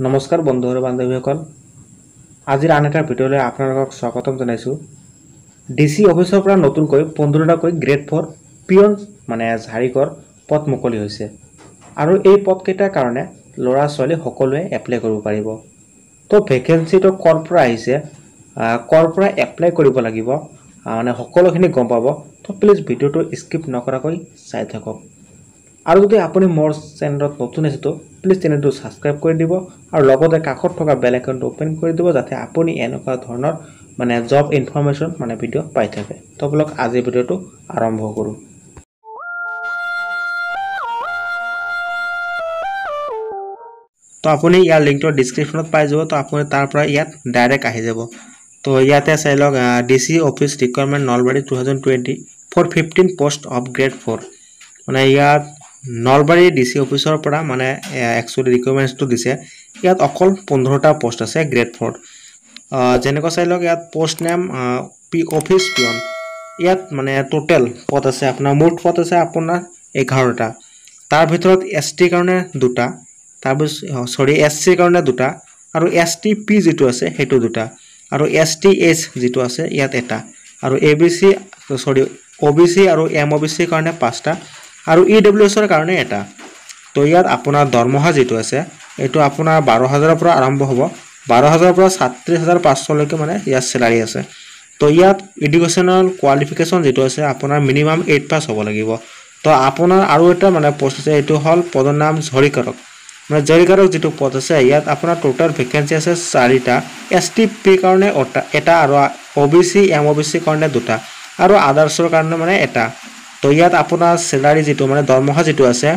নমস্কাৰ বন্ধু আৰু বান্ধৱীসকল, আজিৰ আন এটা ভিডিঅ'লৈ আপোনালোকক স্বাগতম জনাইছোঁ। ডি চি অফিচৰ পৰা নতুনকৈ 15টাকৈ গ্ৰেড 4 পিয়ন মানে ঝাৰিকৰ পদ মুকলি হৈছে আৰু এই পদকেইটাৰ কাৰণে ল'ৰা ছোৱালী সকলোৱে এপ্লাই কৰিব পাৰিব। তো ভেকেঞ্চিটো ক'ৰ পৰা আহিছে, ক'ৰ পৰা এপ্লাই কৰিব লাগিব, মানে সকলোখিনি গম পাব। তো প্লিজ ভিডিঅ'টো স্কিপ নকৰাকৈ চাই থাকক। আৰু যদি আপুনি মোৰ চেনেলত নতুন আছে তো প্লিজ চেনেলটো ছাবস্ক্ৰাইব কৰি দিব আৰু লগতে কাষত থকা বেল আইকনটো অ'পেন কৰি দিব, যাতে আপুনি এনেকুৱা ধৰণৰ মানে জব ইনফৰমেশ্যন মানে ভিডিঅ' পাই থাকে। তো বলক আজিৰ ভিডিঅ'টো আৰম্ভ কৰোঁ। তো আপুনি ইয়াৰ লিংকটো ডিছক্ৰিপশ্যনত পাই যাব, তো আপুনি তাৰ পৰা ইয়াত ডাইৰেক্ট আহি যাব। তো ইয়াতে চাই লওক, D C office requirement Nalbari 2024 15 post of grade 4। মানে ইয়াত নলবাৰী ডি চি অফিচৰ পৰা মানে একচুৱেলি ৰিকুৱাৰমেণ্টছটো দিছে। ইয়াত অকল 15টা পষ্ট আছে গ্ৰেড 4। যেনেকুৱা চাই লওক, ইয়াত post name P office peon. ইয়াত মানে টোটেল পদ আছে আপোনাৰ, মুঠ পদ আছে আপোনাৰ 11টা। তাৰ ভিতৰত এছ টিৰ কাৰণে দুটা, তাৰপিছত চৰি এছ চিৰ কাৰণে দুটা, আৰু এছ টি পি যিটো আছে সেইটো দুটা, আৰু এছ টি এইচ যিটো আছে ইয়াত এটা, আৰু এ বি চি চৰি অ' বি চি আৰু এম অ' বি চিৰ কাৰণে 5টা, আৰু ই ডব্লিউ এছৰ কাৰণে এটা। তো ইয়াত আপোনাৰ দৰমহা যিটো আছে এইটো আপোনাৰ 12,000ৰ পৰা আৰম্ভ হ'ব, 12,000ৰ পৰা 37,500লৈকে মানে ইয়াত চেলাৰী আছে। তো ইয়াত এডুকেশ্যনেল কোৱালিফিকেশ্যন যিটো আছে আপোনাৰ মিনিমাম 8 পাছ হ'ব লাগিব। তো আপোনাৰ আৰু এটা মানে পষ্ট আছে, এইটো হ'ল পদৰ নাম ঝৰিকাৰক। মানে ঝৰিকাৰক যিটো পদ আছে ইয়াত আপোনাৰ টোটেল ভেকেঞ্চি আছে 4টা, এছ টি পিৰ কাৰণে এটা, আৰু অ' বি চি এম অ' বি চিৰ কাৰণে দুটা, আৰু আদাৰ্ছৰ কাৰণে মানে এটা। তো ইয়াত আপোনাৰ চেলাৰী যিটো মানে দৰমহা যিটো আছে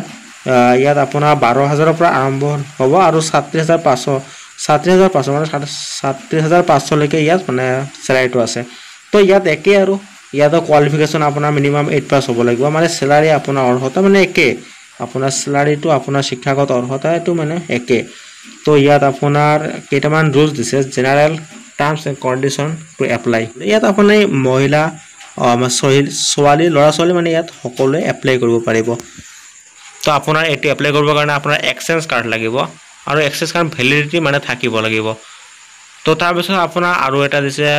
ইয়াত আপোনাৰ 12,000ৰ পৰা আৰম্ভ হ'ব আৰু 37,500, 37,500 মানে 37,500লৈকে ইয়াত মানে চেলাৰীটো আছে। তো ইয়াত একেই, আৰু ইয়াতো কোৱালিফিকেশ্যন আপোনাৰ মিনিমাম 8 পাছ হ'ব লাগিব। মানে চেলাৰী আপোনাৰ অৰ্হতা মানে একেই, আপোনাৰ চেলাৰীটো আপোনাৰ শিক্ষাগত অৰ্হতা এইটো মানে একে। তো ইয়াত আপোনাৰ কেইটামান ৰুলছ দিছে, general terms and condition to apply. ইয়াত আপুনি মহিলা, ছোৱালী, ল'ৰা ছোৱালী মানে ইয়াত সকলোৱে এপ্লাই কৰিব পাৰিব। তো আপোনাৰ এইটো এপ্লাই কৰিবৰ কাৰণে আপোনাৰ এক্সচেঞ্জ কাৰ্ড লাগিব আৰু এক্সচেঞ্জ কাৰ্ড ভেলিডিটি মানে থাকিব লাগিব। তো তাৰপিছত আপোনাৰ আৰু এটা দিছে,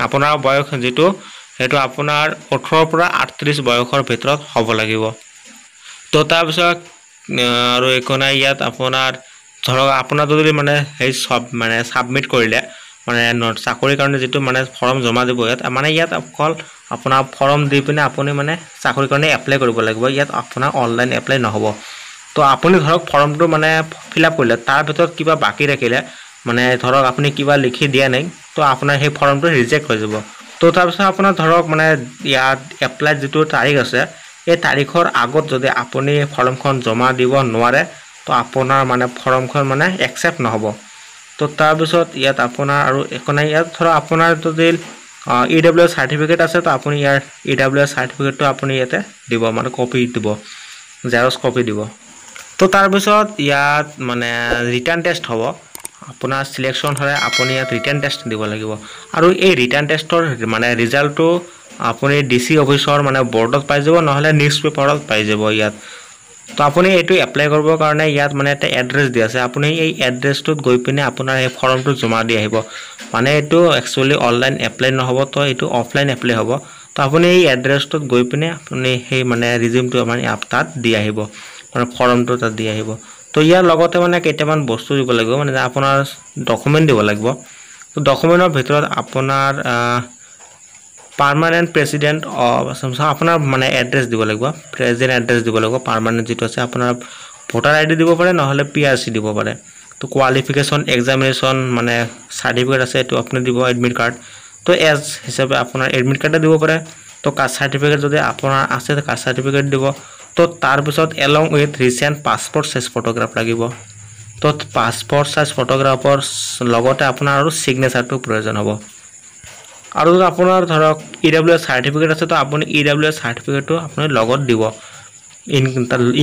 আপোনাৰ বয়স যিটো সেইটো আপোনাৰ 18ৰ পৰা 38 বয়সৰ ভিতৰত হ'ব লাগিব। তো তাৰপিছত আৰু একো নাই। ইয়াত আপোনাৰ ধৰক আপোনাৰ যদি মানে সেই চব মানে ছাবমিট কৰিলে মানে চাকৰিৰ কাৰণে যিটো মানে ফৰ্ম জমা দিব, ইয়াত মানে ইয়াত অকল আপোনাৰ ফৰ্ম দি পিনে আপুনি মানে চাকৰিৰ কাৰণে এপ্লাই কৰিব লাগিব। ইয়াত আপোনাৰ অনলাইন এপ্লাই নহ'ব। তো আপুনি ধৰক ফৰ্মটো মানে ফিল আপ কৰিলে, তাৰ ভিতৰত কিবা বাকী ৰাখিলে, মানে ধৰক আপুনি কিবা লিখি দিয়া নাই, তো আপোনাৰ সেই ফৰ্মটো ৰিজেক্ট হৈ যাব। তো তাৰপিছত আপোনাৰ ধৰক মানে ইয়াত এপ্লাই যিটো তাৰিখ আছে এই তাৰিখৰ আগত যদি আপুনি ফৰ্মখন জমা দিব নোৱাৰে, তো আপোনাৰ মানে ফৰ্মখন মানে একচেপ্ট নহ'ব। তো তাৰপিছত ইয়াত আপোনাৰ আৰু একো নাই। ইয়াত ধৰক আপোনাৰ যদি ই ডাব্লিউ এছ চাৰ্টিফিকেট আছে, তো আপুনি ইয়াৰ ই ডাব্লিউ এছ চাৰ্টিফিকেটটো আপুনি ইয়াতে দিব, মানে কপি দিব, জেৰক্স কপি দিব। তো তাৰপিছত ইয়াত মানে ৰিটাৰ্ণ টেষ্ট হ'ব, আপোনাৰ চিলেকশ্যন হ'লে আপুনি ইয়াত ৰিটাৰ্ণ টেষ্ট দিব লাগিব। আৰু এই ৰিটাৰ্ণ টেষ্টৰ মানে ৰিজাল্টটো আপুনি ডি চি অফিচৰ মানে বৰ্ডত পাই যাব, নহ'লে নিউজ পেপাৰত পাই যাব ইয়াত। তো আপুনি এইটো এপ্লাই কৰিবৰ কাৰণে ইয়াত মানে এটা এড্ৰেছ দিয়া আছে, আপুনি এই এড্ৰেছটোত গৈ পিনে আপোনাৰ এই ফৰ্মটো জমা দি আহিব। মানে এইটো একচুৱেলি অনলাইন এপ্লাই নহ'ব, তো এইটো অফলাইন এপ্লাই হ'ব। তো আপুনি এই এড্ৰেছটোত গৈ পিনে আপুনি সেই মানে ৰিজিউমটো মানে তাত দি আহিব, মানে ফৰ্মটো তাত দি আহিব। তো ইয়াৰ লগতে মানে কেইটামান বস্তু দিব লাগিব, মানে আপোনাৰ ডকুমেণ্ট দিব লাগিব। তো ডকুমেণ্টৰ ভিতৰত আপোনাৰ পাৰ্মানেণ্ট প্ৰেচিডেণ্ট অফ আপোনাৰ মানে এড্ৰেছ দিব লাগিব, প্ৰেজেণ্ট এড্ৰেছ দিব লাগিব, পাৰ্মানেণ্ট যিটো আছে আপোনাৰ ভোটাৰ আই ডি দিব পাৰে, নহ'লে পি আৰ চি দিব পাৰে। তো কোৱালিফিকেশ্যন এক্সামিনেশ্যন মানে চাৰ্টিফিকেট আছে এইটো আপুনি দিব, এডমিট কাৰ্ড, তো এজ হিচাপে আপোনাৰ এডমিট কাৰ্ডে দিব পাৰে। তো কাষ্ট চাৰ্টিফিকেট যদি আপোনাৰ আছে কাষ্ট চাৰ্টিফিকেট দিব। তো তাৰপিছত along with recent passport size photograph লাগিব। তো পাছপৰ্ট চাইজ ফটোগ্ৰাফৰ লগতে আপোনাৰ আৰু ছিগনেচাৰটো প্ৰয়োজন হ'ব। আৰু যদি আপোনাৰ ধৰক ই ডাব্লিউ এছ চাৰ্টিফিকেট আছে, তো আপুনি ই ডাব্লিউ এছ চাৰ্টিফিকেটটো আপুনি লগত দিব,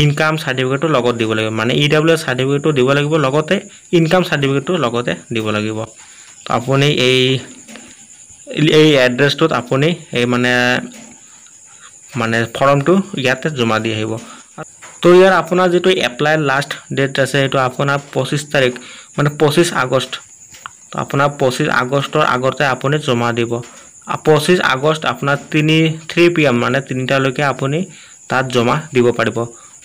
ইনকাম চাৰ্টিফিকেটটো লগত দিব লাগিব। মানে ই ডাব্লিউ এছ চাৰ্টিফিকেটটো দিব লাগিব, লগতে ইনকাম চাৰ্টিফিকেটটো লগতে দিব লাগিব। তো আপুনি এই এই এড্ৰেছটোত আপুনি এই মানে মানে ফৰ্মটো ইয়াতে জমা দি আহিব। তো ইয়াৰ আপোনাৰ যিটো এপ্লাই লাষ্ট ডেট আছে, সেইটো আপোনাৰ 25 তাৰিখ, মানে 25 আগষ্ট। তো আপোনাৰ 25 আগষ্টৰ আগতে আপুনি জমা দিব। 25 আগষ্ট আপোনাৰ 3 PM, মানে 3টালৈকে আপুনি তাত জমা দিব পাৰিব।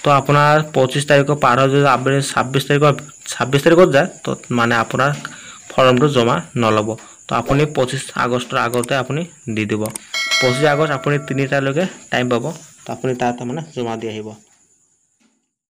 তো আপোনাৰ 25 তাৰিখৰ পাৰ হৈ যদি আপুনি 26 তাৰিখত যায়, তো মানে আপোনাৰ ফৰ্মটো জমা নল'ব। তো আপুনি 25 আগষ্টৰ আগতে আপুনি দি দিব। 25 আগষ্ট আপুনি 3টালৈকে টাইম পাব। তো আপুনি তাত মানে জমা দি আহিব।